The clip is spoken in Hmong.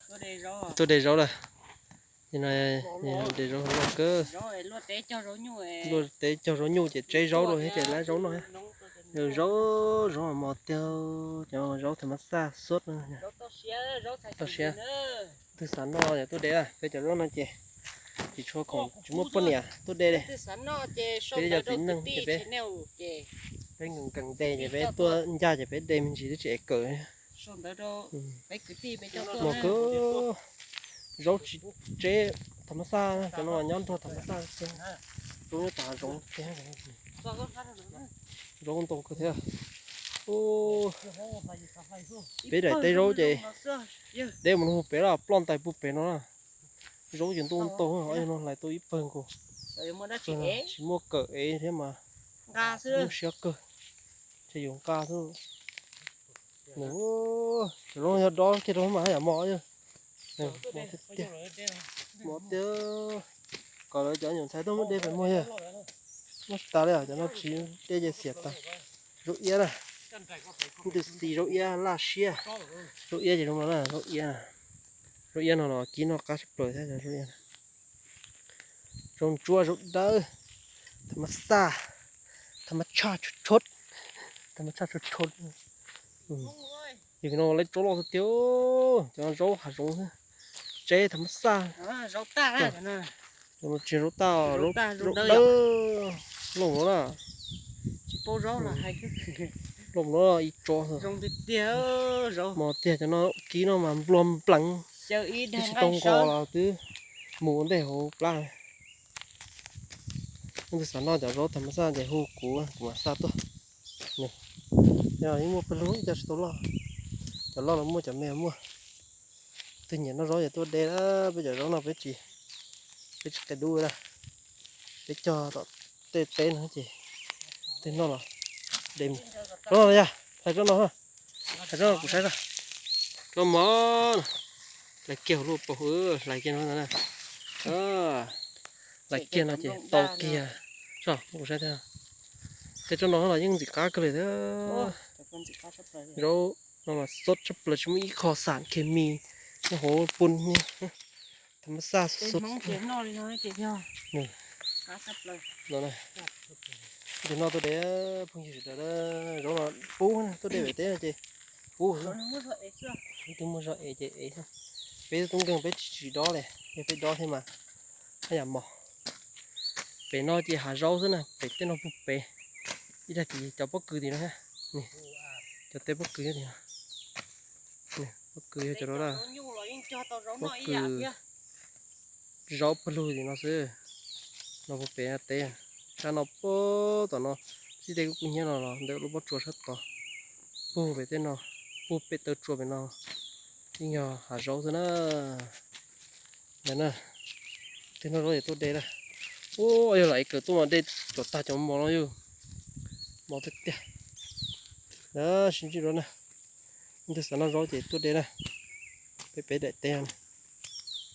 Tuaj de zaub lawm. De zaub loj kawg. Luaj teb cog zaub nyuj ces tseb zaub rau thiab ces lab zaub noj. Yog zaub, zaub mos tiag, cov zaub tham mas xaj xwb no. Toj siab, twg xav noj yog tuaj de, peb cov zaub no ces tsis tshua khoom tsis muaj poj niam tuaj de li. Peb cov txiv neej ces peb, peb nkees nkees de ces peb tuaj ncaj ces peb de me ntsis twb tsis ev kawm. Mos kawg, zaub tsis tseb, tham mas xaj, cov no nyob nrog tham mas xaj tiag, zaub nyob tom hav zoov tiag. Zaub ntau kawg thiab. Peb daim teb zaub ces deb mus rau pem lawm, ploj ntais puag pem no na. Zaub ces ntau ntau, ob yog no hlais tau ib pawg nkaus. Tsis muaj kawm ev thiab mas, siab kawg, ces yuav nqa xwb. Cov zaub yog dob kiag rau mas haj yam mos yog. Mos tiag, kom lawv cov nyuam ntxhais tuaj muab de pem muag yog. Muab tas li os, cov no tsis de ces xiam tas. Zaub iab na, ntws xis zaub iab laj siab. Zaub iab ces zoo no na, zaub iab. Zaub iab no los kib noj qab tshaj plaws thiab zaub iab. Zaub ntsuab zaub dawb, tham mas xaj, tham mas tshaj tshua tshua, tham mas tshaj tshua tshua. Yog no lawv tsob loj tiag tiag, cov zaub hav zoov xwb, tseb tham mas xaj. Tsis zaub tag, zaub dawb, looj no na. Looj no ib tsob. Mos tiag, cov no kib no mas nplua npleev, twb tsis tau nqos los twb mus ua ntej hauv plab. Leej twg xav noj cov zaub tham mas xaj ces hu kuv, kuv mam xa tuaj. Yog yeej muaj pawg lug, ib co tsis tau loj, cov loj los muaj, cov me los muaj. Twg nyiam noj zaub ces tuaj de, peb cov zaub no peb tsis, peb tsis qia dub na, peb cog tom tej teb no ces twg noj los de mus. Zaub no yog hlais zaub no, hlais zaub no kuv saib, zaub mos, hlais kiag hauv lub paus, hlais kiag no na, hlais kiag no ces tau kiag. Kuv saib thiab, tej zaub no los yeej ntxim qab kawg li thiab. Zaub no mas xov tshaj plaws, tsis muaj ib qho xam khes mis nyob hauv pun, tham mas xaj xov. Ces noj tuaj de, phooj ywg sawv daws, zaub no pub tuaj de pem teb no ces pub, twb muaj zog ev ces ev. Peb tub nkeeg peb tsis tsis dob li, yog peb dob thiab mas haj yam mos. Pem no ces hav zaub xwb na, pem tej no puag pem. Ib daim tim cov pob kws tim no thiab, cov teb pob kws tim no. Pob kws yog cov, pob kws, zaub pawg lug tim no xwb. No puag pem teb, sab no puag tom no, txij tej kub kub hnyiab no los ntawm lub pob tsuas sab tod, puag pem tej no, puag pem taw tsua pem no, yeej yog hav zaub xwb na. Ntawd na, twg noj zaub ces tuaj de na. Ub, yog lam kawm tuaj mas de cov tag cov mos no yog mos tiag tiag. Sib ntsib dua na, leej twg xav noj zaub ces tuaj de na, peb peb daim teb no na.